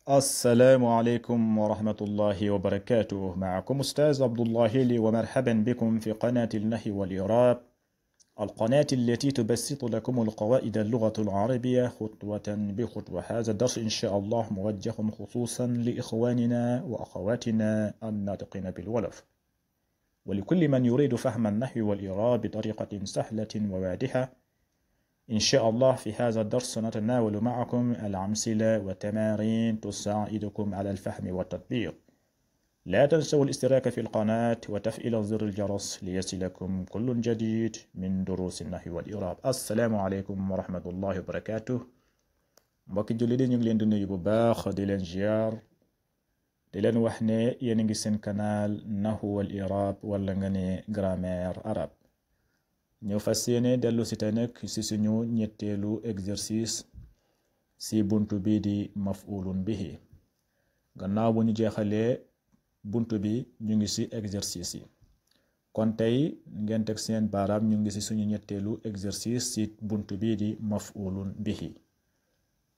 السلام عليكم ورحمة الله وبركاته. معكم أستاذ عبد الله لي، ومرحبا بكم في قناة النحو والإعراب، القناة التي تبسط لكم القواعد اللغة العربية خطوة بخطوة. هذا الدرس إن شاء الله موجه خصوصا لإخواننا وأخواتنا الناطقين بالولف، ولكل من يريد فهم النحو والإعراب بطريقة سهلة وواضحة. إن شاء الله في هذا الدرس سنتناول معكم الأمثلة والتمارين تساعدكم على الفهم والتطبيق. لا تنسوا الاشتراك في القناة وتفعيل زر الجرس ليصلكم كل جديد من دروس النحو والإعراب. السلام عليكم ورحمة الله وبركاته. mbokki julli di ñu ngi leen di nuyu bu baax di leen ziar di leen wax ne yéen a ngi seen canal Nahwu wal I'rab wala nga ne grammaire arabe. ñoo fas yéene dellu si tey nag si suñu ñetteelu exercice si buntu bi di maf'ulun bihi. gannaaw bu ñu jeexalee buntu bi ñu ngi si exercice yi, kon tey ngeen teg seen baaraam ñu ngi si suñu ñetteelu exercice si buntu bi di maf'ulun bihi.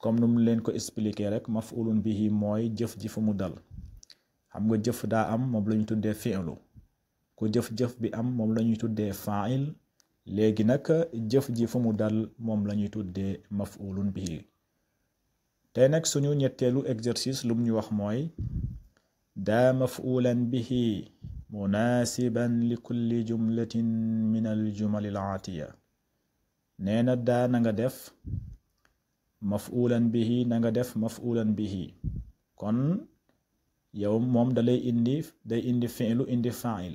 comme nu mu leen ko expliquer rek, maf'ulun bihi mooy jëf ji fu mu dal. xam nga jëf daa am, moom la ñu tuddee fi'lu. ku jëf-jëf bi am moom la ñuy tuddee fa'il. léegi nag jëf ji fu mu dal moom la ñuy tuddee maf'ulun bihi. tey nag suñu ñetteelu exercice lu mu ñu wax mooy daa maf'ulan bihi munasiban li kulli jumlatin min al jumal al aatiya. nee na daa na nga def maf'ulan bihi, na nga def maf'ulan bihi. kon yow moom day indi fi'lu indi fa'il.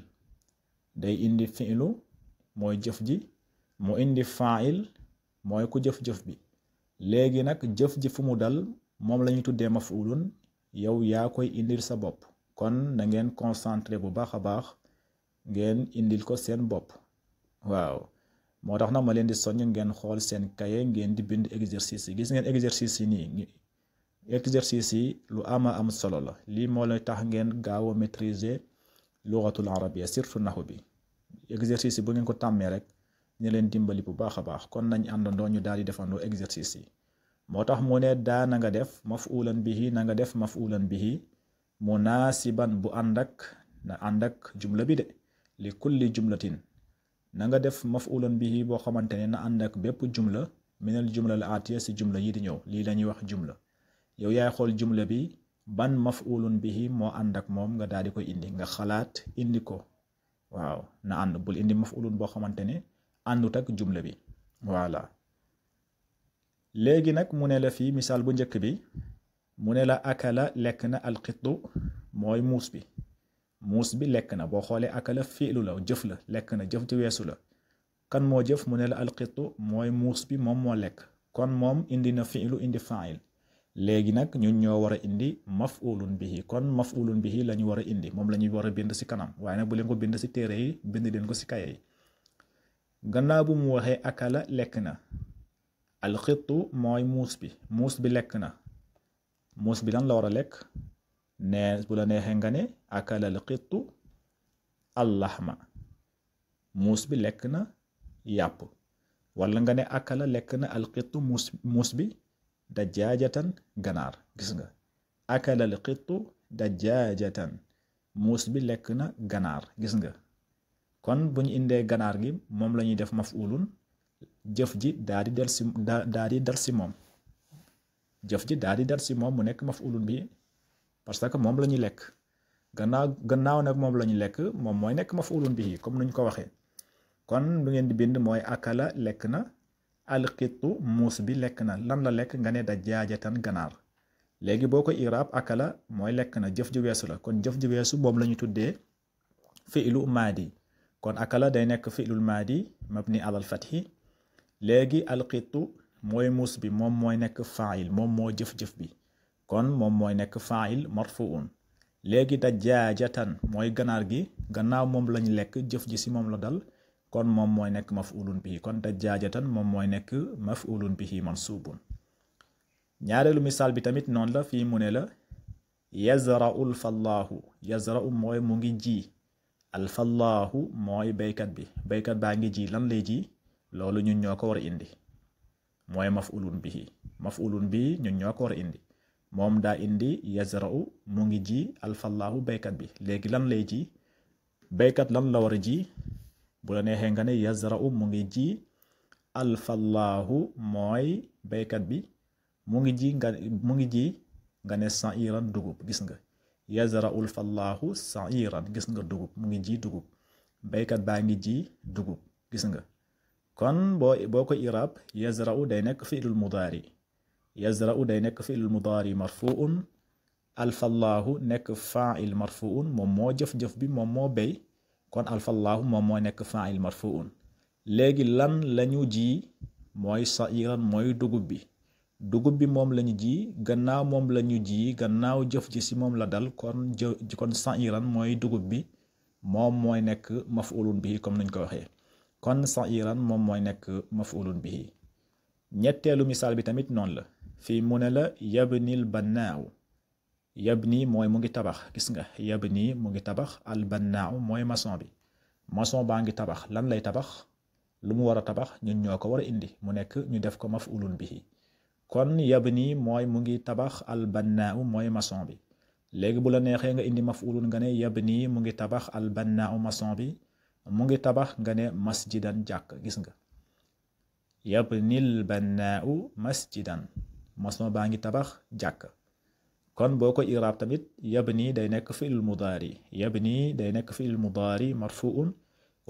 day indi fi'lu mooy jëf ji, mu indi fa'il mooy ku jëf-jëf bi. léegi nag jëf ji fu mu dal moom la ñuy tuddee maf'ulun, yow yaa koy indil sa bopp. kon na ngeen concentré bu baax a baax, ngeen indil ko seen bopp. waaw moo tax nag ma leen di soññ ngeen xool seen kaye, ngeen di bind exercice yi. gis ngeen exercice yi nii, exercice yi lu am solo la. lii moo lay tax ngeen gaaw a maîtriser lugatul arabia, surtout naxu bi. exercice yi bu ngeen ko tàmmee rek ñu leen dimbali bu baax a baax. kon nañ àndandoo ñu daal di defandoo exercice yi. moo tax mu ne daa na nga def maf'ulan bihi, na nga def maf'ulan bihi munaasiban bu ànd ak jumla bi de, li kulli jumlatin. na nga def maf'ulan bihi boo xamante ne na ànd ak bépp jumla minal jumla al aatiya si jumla yi di ñëw. lii la ñuy wax jumla. yow yaay xool jumla bi ban maf'ulun bihi moo ànd ak moom, nga daal di koy indi, nga xalaat indi ko. waaw na ànd, bul indi maf'ulun boo xamante ne àndut ak jumla bi. voilà léegi nag mu ne la fii misaal bu njëkk bi, mu ne la akala lekk na alqittu, mooy muus bi. muus bi lekk na. boo xoolee akala fi'lu la, jëf la, lekk na, jëf ji weesu la. kan moo jëf? mu ne la alqittu mooy muus bi, moom moo lekk. kon moom indi na fi'lu indi fa'il. léegi nag ñun ñoo war a indi maf'ulun bihi. kon maf'ulun bihi la ñu war a indi, moom la ñuy war a bind si kanam. waaye nag bu leen ko bind si téere yi, bind leen ko si kaye yi. gannaaw bu mu waxee akala lekk na, alxittu mooy muus bi. muus bi lekk na. muus bi lan la war a lekk? ne bu la neexee nga ne akala alxittu allahma, muus bi lekk na yàpp. wala nga ne akala lekk na alxittu muus bi dajaajatan ganaar. gis nga, akala alxittu dajaajatan, muus bi lekk na ganaar. gis nga, kon bu ñu indee ganaar gi moom la ñuy def maf'ulun, jëf ji daal di dal si moom. jëf ji daal di dal si moom mu nekk maf'ulun bi, parce que moom la ñuy lekk. gannaaw nag moom la ñuy lekk, moom mooy nekk maf'ulun bihi comme nuñ ko waxee. kon lu ngeen di bind mooy akala lekk na, alqittu muus bi lekk na. lan la lekk? nga ne dajaajatan ganaar. léegi boo ko iraab akala mooy lekk na, jëf ji weesu la. kon jëf ji weesu moom la ñu tuddee fi'lu maadi. kon akala day nekk fi'lul maadi mabni alal fathi. léegi alqittu mooy muus bi, moom mooy nekk fa'il, moom moo jëf-jëf bi. kon moom mooy nekk fa'il marfu'un. léegi dajaajatan mooy ganaar gi, gannaaw moom lañ lekk, jëf ji si moom la dal. kon moom mooy nekk maf'ulun bihi. kon dajaajatan moom mooy nekk maf'ulun bihi mansubun. ñaareelu misaal bi tamit noonu la. fii mu ne la yazra'u alfallaahu. yazra'u mooy mu ngi ji. alfallaahu mooy baykat bi. baykat baa ngi ji. lan lay ji? loolu ñun ñoo ko war a indi, mooy maf'ulun bihi. maf'ulun bihi ñun ñoo ko war a indi. moom daa indi yazra'u mu ngi ji alfallaahu baykat bi léegi lan lay ji baykat lan la war a ji bu la neexee nga ne yazra'u mu ngi ji alfallaahu mooy baykat bi mu ngi ji nga ne sa'iran dugub gis nga yazra'ul fallaahu sa'iran gis nga dugub mu ngi ji dugub baykat baa ngi ji dugub gis nga kon boo ko irab yazra'u day nekk fi'lul mudaari yazra'u day nekk fi'lul mudaari marfu'un alfallaahu nekk fa'il marfu'un moom moo jëf-jëf bi moom moo bay kon alfallaahu moom moo nekk fa'il marfu'un léegi lan lañu ji mooy sa'iran mooy dugub bi moom lañu ji gannaaw moom lañu ji gannaaw jëf ji ci moom la dal kon sa'iran mooy dugub bi moom mooy nekk maf'ulun bihi comme nañ ko waxee kon sa'iran moom mooy nekk maf'ulun bihi ñetteelu misaal bi tamit noonu la fii mu ne la yabnil bannaaw yabni mooy mu ngi tabax gis nga yabni mu ngi tabax al bannaaw mooy maçon bi maçon baa ngi tabax lan lay tabax lu mu war a tabax ñun ñoo ko war a indi mu nekk ñu def ko maf'ulun bihi kon yabni mooy mu ngi tabax al bannaaw mooy maçon bi léegi bu la neexee nga indi maf'ulun nga ne yabni mu ngi tabax al bannaaw maçon bi mu ngi tabax nga ne masjidan jàkk gis nga yabnil bannaaw masjidan maçon baa ngi tabax jàkk kon boo ko iraab tamit yabni day nekk fi'lul mudaari yabni day nekk fi'lul mudaari marfu'un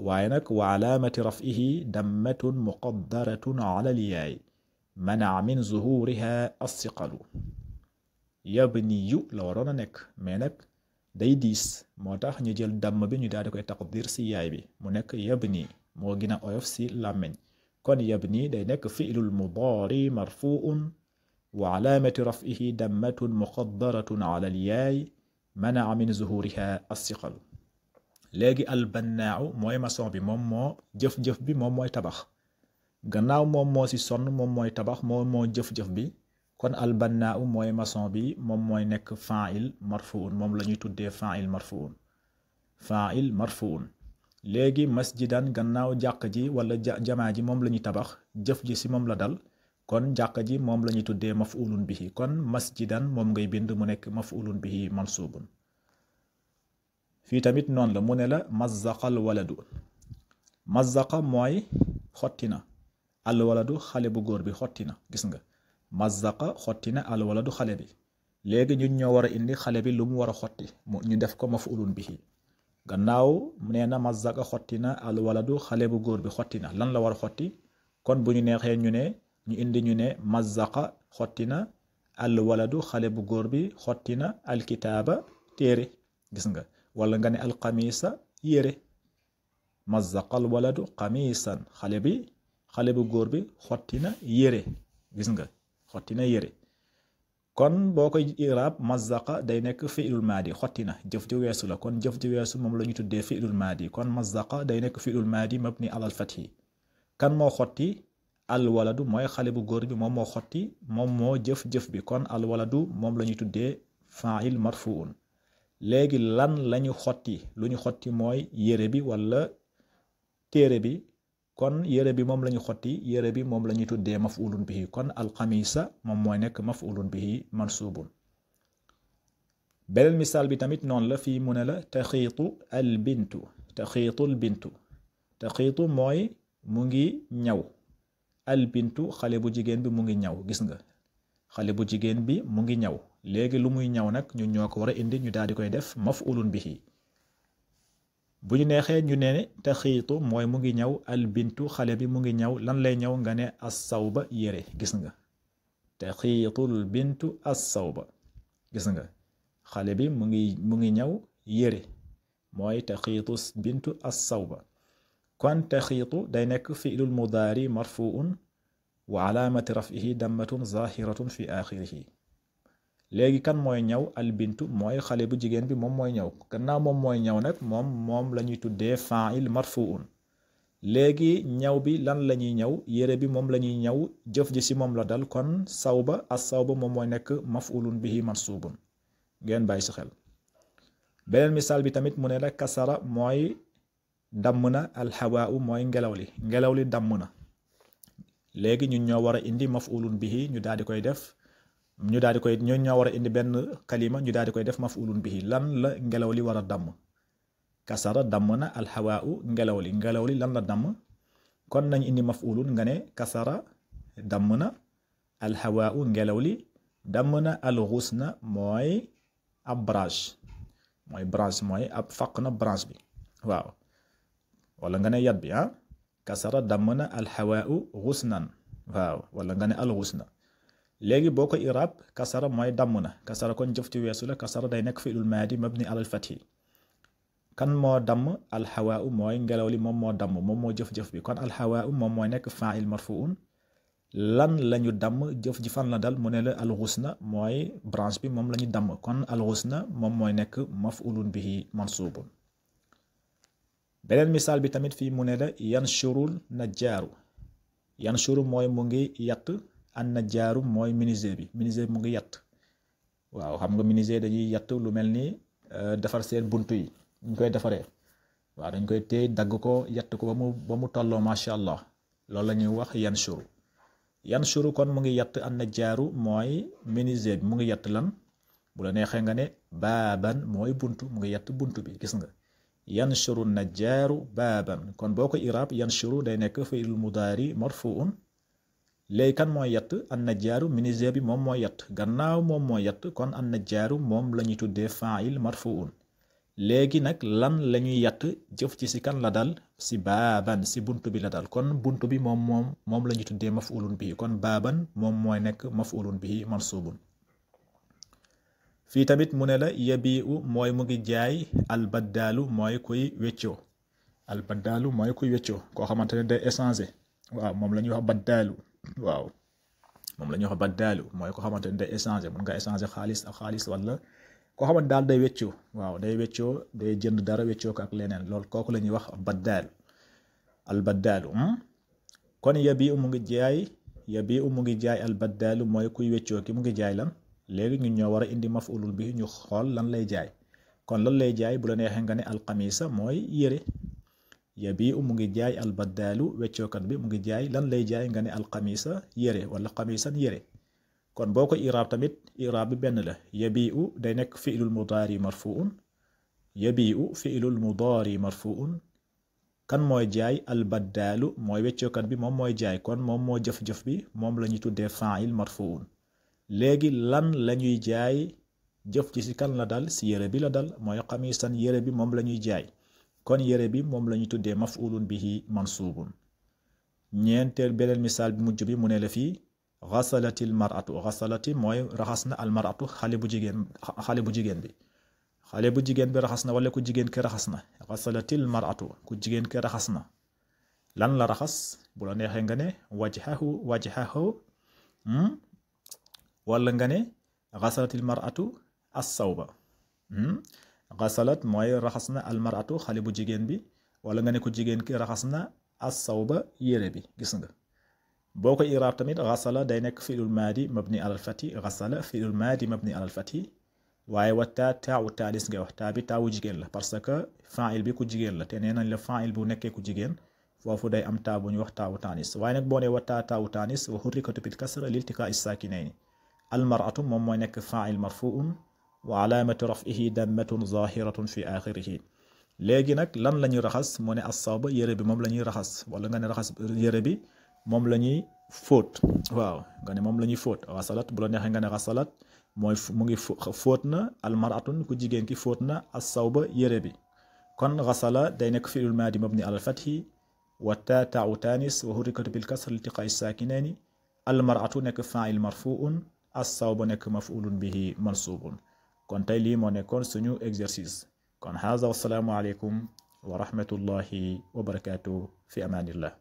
waaye nag wa alaamati raf'ihi dammatun muqaddaratun ala al-yaay mana'a min zuhuriha as-siqalu yabniyu la waroon a nekk mais nag day diis moo tax ñu jël damm bi ñu daal di koy taqdir si yaay bi mu nekk yabni moo gën a oyof si làmmeñ kon yabni day nekk fi'lul mudaari marfu'un wa alaamati raf'ihi dammatun muqaddaratun ala al-yaay mana'a min zuhuriha as-siqalu léegi albannaaw mooy maçon bi moom moo jëf-jëf bi moom mooy tabax gannaaw moom moo ci sonn moom mooy tabax moom moo jëf-jëf bi kon albannaaw mooy maçon bi moom mooy nekk fa'il marfuun moom la ñuy tuddee fa'il marfuun léegi masjidan gannaaw jàkk ji wala jamaa ji moom la ñuy tabax jëf ji ci moom la dal kon jàkk ji moom la ñuy tuddee maf'ulun bihi kon masjidan moom ngay bind mu nekk maf'ulun bihi mansubun fii tamit noonu la mu ne la mazzaqal waladu mazzaqa mooy xotti na al waladu xale bu góor bi xotti na gis nga mazzaqa xotti na al waladu xale bi léegi ñun ñoo war a indi xale bi lu mu war a xotti ñu def ko maf'ulun bihi gannaaw nee na mazzaqa xotti na al waladu xale bu góor bi xotti na lan la war a xotti kon bu ñu neexee ñu indi ñu ne mazzaqa xotti na al waladu xale bu góor bi xotti na al kitaaba téere gis nga wala nga ne alxamisa yére mazzaqal waladu xamisan xale bu góor bi xotti na yére gis nga xotti na yére kon boo koy iraab mazzaqa day nekk fi'lul maadi xotti na jëf ji weesu la kon jëf ji weesu moom la ñu tuddee fi'lul maadi kon mazzaqa day nekk fi'lul maadi mabni alal fathi kan moo xotti al waladu mooy xale bu góor bi moom moo xotti moom moo jëf bi kon al waladu moom la ñuy tuddee fa'il marfuun léegi lan lañu xotti lu ñu xotti mooy yére bi wala téere bi kon yére bi moom lañu xotti yére bi moom la ñuy tuddee maf'ulun bihi kon alxamisa moom mooy nekk maf'ulun bihi mansubun beneen misaal bi tamit noonu la fii mu ne la taxiitu al bintu taxiitu mooy mu ngi ñaw al bintu xale bu jigéen bi mu ngi ñaw gis nga xale bu jigéen bi mu ngi ñaw léegi lu muy ñaw nag ñun ñoo ko war a indi ñu daal di koy def maf'ulun bihi bu ñu neexee ñu ne taxiitu mooy mu ngi ñaw al bintu xale bi mu ngi ñaw lan lay ñaw nga ne as-sawba yére gis nga taxiitul bintu as-sawba gis nga xale bi mu ngi ñaw yére mooy taxiitu bintu as-sawba kon taxiitu day nekk fi'lul mudaari marfuun wa alaamati raf'ihi dammatun zahiratun fi axirihi léegi kan mooy ñaw albintu mooy xale bu jigéen bi moom mooy ñaw gannaaw moom mooy ñaw nag moom la ñuy tuddee fa'il marfuun léegi ñaw bi lan la ñuy ñaw yére bi moom la ñuy ñaw jëf ji ci moom la dal kon sawba as-sawba moom mooy nekk maf'ulun bihi mansubun ngeen bàyyi ci xel beneen misaal bi tamit mu ne la kasara mooy damm na alxawaau mooy ngelaw li damm na léegi ñun ñoo war a indi maf'ulun bihi ñu daal di koy def ñu daal di koy ñoo war a indi benn kalima ñu daal di koy def maf'ulun bihi lan la ngelaw li war a damm kasara damm na alxawaau ngelaw li lan la damm kon nañ indi maf'ulun nga ne kasara damm na alxawaau ngelaw li damm na alxusna mooy ab branche mooy ab faq na branche bi waaw wala nga ne yat bi kasara damm na alxawaau xusnan waaw wala nga ne alxusna léegi boo ko irab kasara mooy damm na kasara kon jëf ci weesu la kasara day nekk fi'lul maadi mabni alal fathi kan moo damm alxawaau mooy ngelaw li moom moo damm moom moo jëf-jëf bi kon alxawaau moom mooy nekk fa'il marfuun lan lañu damm jëf ji fan la dal mu ne la alxusna mooy branche bi moom la ñu damm kon alxusna moom mooy nekk maf'ulun bihi mansuubun beneen misaal bi tamit fii mu ne la yanshurul yanshuru mooy mu ngi yatt an najjaaru mooy menuisier bi mu ngi yatt waaw xam nga menuisier dañuy yatt lu mel ni defar seen buntu yi ñu koy defaree waaw dañ koy téye dagg ko yatt ko ba mu tolloo macha allah loolu la ñuy wax yanshuru kon mu ngi yatt an najjaaru mooy menuisier bi mu ngi yatt lan bu la neexee nga ne baaban mooy buntu mu ngi yatt buntu bi gis nga yanshuru najjaaru baaban kon boo ko irab yanshuru day nekk fi'il mudaari marfuun léegi kan mooy yatt an najjaaru menuisier bi moom mooy yatt gannaaw moom mooy yatt kon an najjaaru moom la ñuy tuddee fa'il marfuun léegi nag lan la ñuy yatt jëf ci si kan la dal si baaban si buntu bi la dal kon buntu bi moom la ñuy tuddee maf'ulun bihi kon baaban moom mooy nekk maf'ulun bihi mansuubun fii tamit mu ne la yabi'u mooy mu ngi jaay albaddaalu mooy kuy weccoo koo xamante ne day échanger waaw moom la ñuy wax baddaalu waaw moom la ñuy wax baddaalu mooy ko xamante ne day échanger mun nga échanger xaalis ak xaalis wala koo xamante daal day weccoo waaw day weccoo day jënd dara weccoo ko ak leneen loolu kooku la ñuy wax albaddaalu kon yabi'u mu ngi jaay albaddaalu mooy kuy weccoo ki mu ngi jaay lan léegi ñun ñoo war a indi maf'ulul bi ñu xool lan lay jaay kon lan lay jaay bu la neexee nga ne alqamisa mooy yére yabi'u mu ngi jaay albaddaalu weccookat bi mu ngi jaay lan lay jaay nga ne alqamisa yére wala qamisan yére kon boo ko iraab tamit iraab bi benn la yabi'u day nekk fi'lul mudaari marfuun kan mooy jaay albaddaalu mooy weccookat bi moom mooy jaay kon moom moo jëf-jëf bi moom la ñuy tuddee fa'il marfuun léegi lan la ñuy jaay jëf ci si kan la dal si yére bi la dal mooy qamisan yére bi moom la ñuy jaay kon yére bi moom la ñuy tuddee maf'ulun bihi mansuubun ñeenteel beneen misaal bi mujj bi mu ne la fii xasalatil mar'atu xasalati mooy raxas na al mar'atu xale bu jigéen bi raxas na wala ku jigéen ki raxas na xasalatil mar'atu ku jigéen ki raxas na lan la raxas bu la neexee nga ne wajhahu wala nga ne xasalatil mar'atu as-sawba xasalat mooy raxas na almaratu xale bu jigéen bi wala nga ne ko jigéen ki raxas na as-sawba yére bi gis nga boo ko iraab tamit xasala day nekk fi'lul maadi mabni alal fati xasala fi'lul maadi mabni alal fati waaye wattaa taawu taanis ngay wax taa bi taawu jigéen la parce que fa'il bi ku jigéen la te nee nañ la fa'il bu nekkee ku jigéen foofu day am taa bu ñu wax taawu taanis waaye nag boo nee wattaa taawu taanis wa hurrikatu bil kasra liltiqaa'i saakinayni almaratu moom mooy nekk fa'il marfuun wa alaamatu raf'ihi dammatun zahiratun fi axirihi léegi nag lan la ñuy raxas mu ne as-sawba yére bi moom la ñuy raxas wala nga ne raxas yére bi moom la ñuy fóot waaw nga ne moom la ñuy fóot xasalat bu la neexee nga ne xasalat mooy mu ngi fóot na almaratun ku jigéen ki fóot na as-sawba yére bi kon xasala day nekk fi'lul maadi mabni alal fathi wa taa'u taanis wa hurrikatu bil kasri iltiqaa'i saakinayni almaratu nekk fa'il marfuun as-sawba nekk maf'ulun bihi mansuubun kon tey lii moo nekkoon suñu exercice kon haza wassalaamu aleykum wa rahmatullahi wa barakaatu fi amaanillah